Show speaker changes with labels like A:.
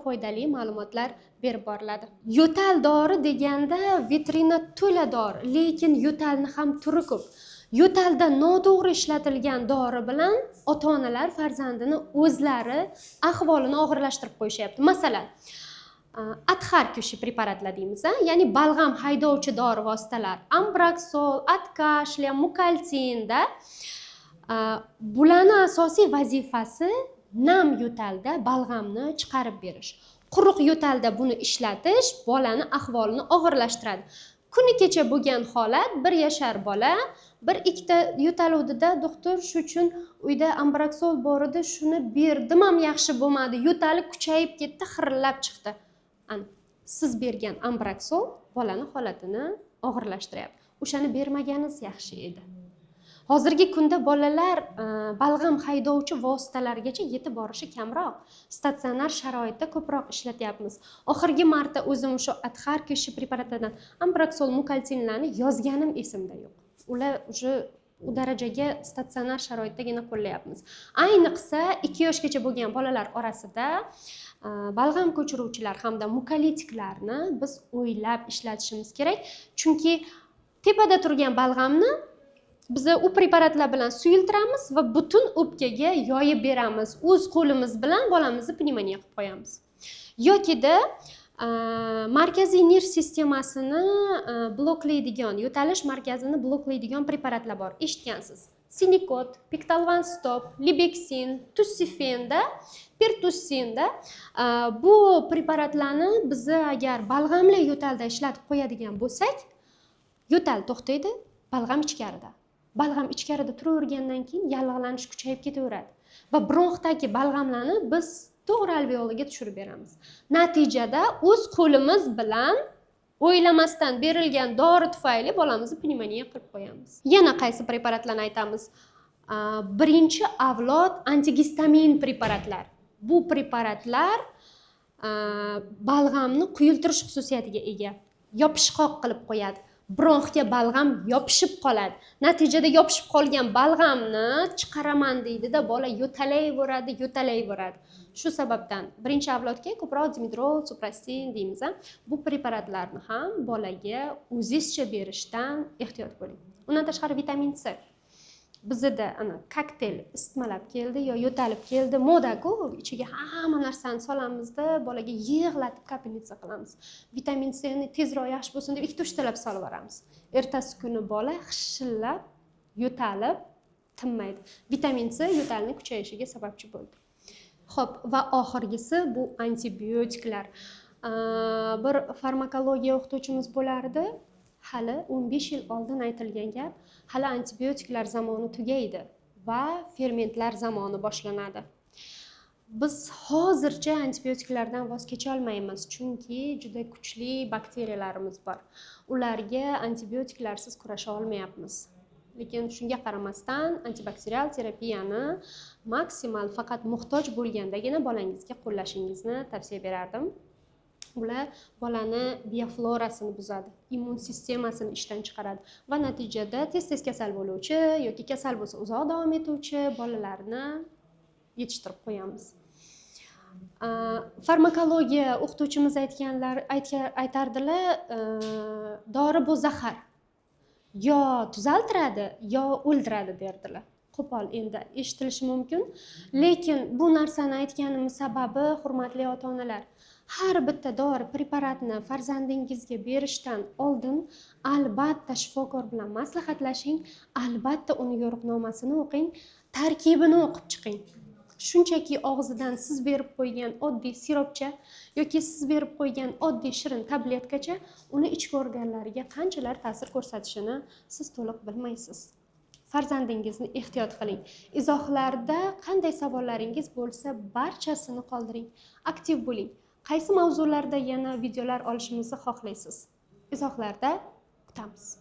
A: foydali ma'lumotlar berib boriladi. Yo'tal dori deganda vitrina to'la dori, lekin yo'talni ham turi ko'p. Yo'talda noto'g'ri ishlatilgan dori bilan ota onalar farzandini o'zlari ahvolini og'irlashtirib qo'yishyapti. Masalan, отхаркивающий preparatlar deymiz, a, ya'ni balg'am haydovchi dori vositalar: Ambraksol от кашля, Mukaltinda. Bularni asosiy vazifasi nam yo'talda balg'amni chiqarib berish. Quruq yo'talda buni ishlatish bolani ahvolini og'irlashtiradi. Kuni kecha bo'lgan holat: 1 yashar bola bir ikkita yo'taluvdida, "Doktor, shu uchun uyda Ambraksol bor edi, shuni berdim ham, yaxshi bo'lmadi, yo'tali kuchayib ketdi, xirillab chiqdi". Ana siz bergan Ambraksol bolani holatini og'irlashtiryapti. O'shani bermaganingiz yaxshi edi. Hozirgi kunda bolalar balg'am haydovchi vositalargacha yetib borishi kamroq, statsionar sharoitda ko'proq ishlatyapmiz. Oxirgi marta o'zim o'sha отхаркивающий preparatlardan Ambraksol, Mukaltinlarni yozganim esimda yo'q. Ular уже u darajaga statsionar sharoitdagina qo'llayapmiz. Ayniqsa 2 yoshgacha bo'lgan bolalar orasida balg'am ko'chiruvchilar hamda mukolitiklarni biz o'ylab ishlatishimiz kerak, chunki tepada turgan balg'amni biza u preparatlar bilan suyultiramiz va butun o'pkaga yoyib beramiz. O'z qo'limiz bilan bolamizni pnevmoniya qilib qo'yamiz. Yokida markaziy nerv sistemasini bloklaydigan, yo'talish markazini bloklaydigan preparatlar bor, eshitgansiz: Sinikot, Pektalvan stop, Libeksin, Tussifenda, Pertussinda. Bu preparatlarni biza agar balg'amli yo'talda ishlatib qo'yadigan bo'lsak, yo'tal to'xtaydi, balg'am ichkarida. Balg'am ichkarida turavergandan keyin yallig'lanish kuchayib ketaveradi va bronxdagi balg'amlarni biz to'g'ri alveolaga tushirib beramiz. Natijada o'z qo'limiz bilan o'ylamasdan berilgan dori tufayli bolamizni pnevmoniya qilib qo'yamiz. Yana qaysi preparatlarni aytamiz? Birinchi avlod antigistamin preparatlar. Bu preparatlar balg'amni quyultirish xususiyatiga ega, yopishqoq qilib qo'yadi, bronxga balg'am yopishib qoladi. Natijada yopishib qolgan balg'amni chiqaraman deydida, bola yo'talayveradi, yo'talayveradi. Shu sababdan birinchi avlodga ko'proq Dimedrol, Suprastin deymiz a. Bu preparatlarni ham bolaga o'zizcha berishdan ehtiyot bo'ling. Undan tashqari vitamin C. Bizada ana kokteyl isitmalab keldi yo yo'talib keldi, modaku, ichiga hamma narsani solamizda, bolaga yig'latib капельница qilamiz. Vitamin Cni tezroq yaxshi bo'lsin deb ikkita uchtalab solib yuboramiz. Ertasi kuni bola xishillab yo'talib tinmaydi. Vitamin C yo'talni kuchayishiga sababchi bo'ldi. Ho'p, va oxirgisi bu antibiotiklar. Bir farmakologiya o'qituvchimiz bo'lardi, hali 15 yil oldin aytilgan gap: "Hali antibiotiklar zamoni tugaydi va fermentlar zamoni boshlanadi". Biz hozircha antibiotiklardan voz kecholmaymiz, chunki juda kuchli bakteriyalarimiz bor, ularga antibiotiklarsiz kurasha olmayapmiz. Lekin shunga qaramasdan antibakterial terapiyani maksimal faqat muhtoj bo'lgandagina bolangizga qo'llashingizni tavsiya berardim. Ular bolani bioflorasini buzadi, immun sistemasini ishdan chiqaradi va natijada tez tez kasal bo'luvchi yoki kasal bo'lsa uzoq davom etuvchi bolalarni yetishtirib qo'yamiz. Farmakologiya o'qituvchimiz aytganlar, aytardilar: "Dori bu zahar, yo tuzaltiradi, yo o'ldiradi", derdilar. Qo'pol endi eshitilishi mumkin, lekin bu narsani aytganimiz sababi, hurmatli ota onalar, har bitta dori preparatni farzandingizga berishdan oldin albatta shifokor bilan maslahatlashing, albatta uni yo'riqnomasini o'qing, tarkibini o'qib chiqing. Shunchaki og'zidan siz berib qo'ygan oddiy siropcha yoki siz berib qo'ygan oddiy shirin tabletkacha uni ichki organlariga qanchalar ta'sir ko'rsatishini siz to'liq bilmaysiz. Farzandingizni ehtiyot qiling. Izohlarda qanday savollaringiz bo'lsa, barchasini qoldiring. Aktiv bo'ling. Qaysi mavzularda yana videolar olishimizni xohlaysiz? Izohlarda kutamiz.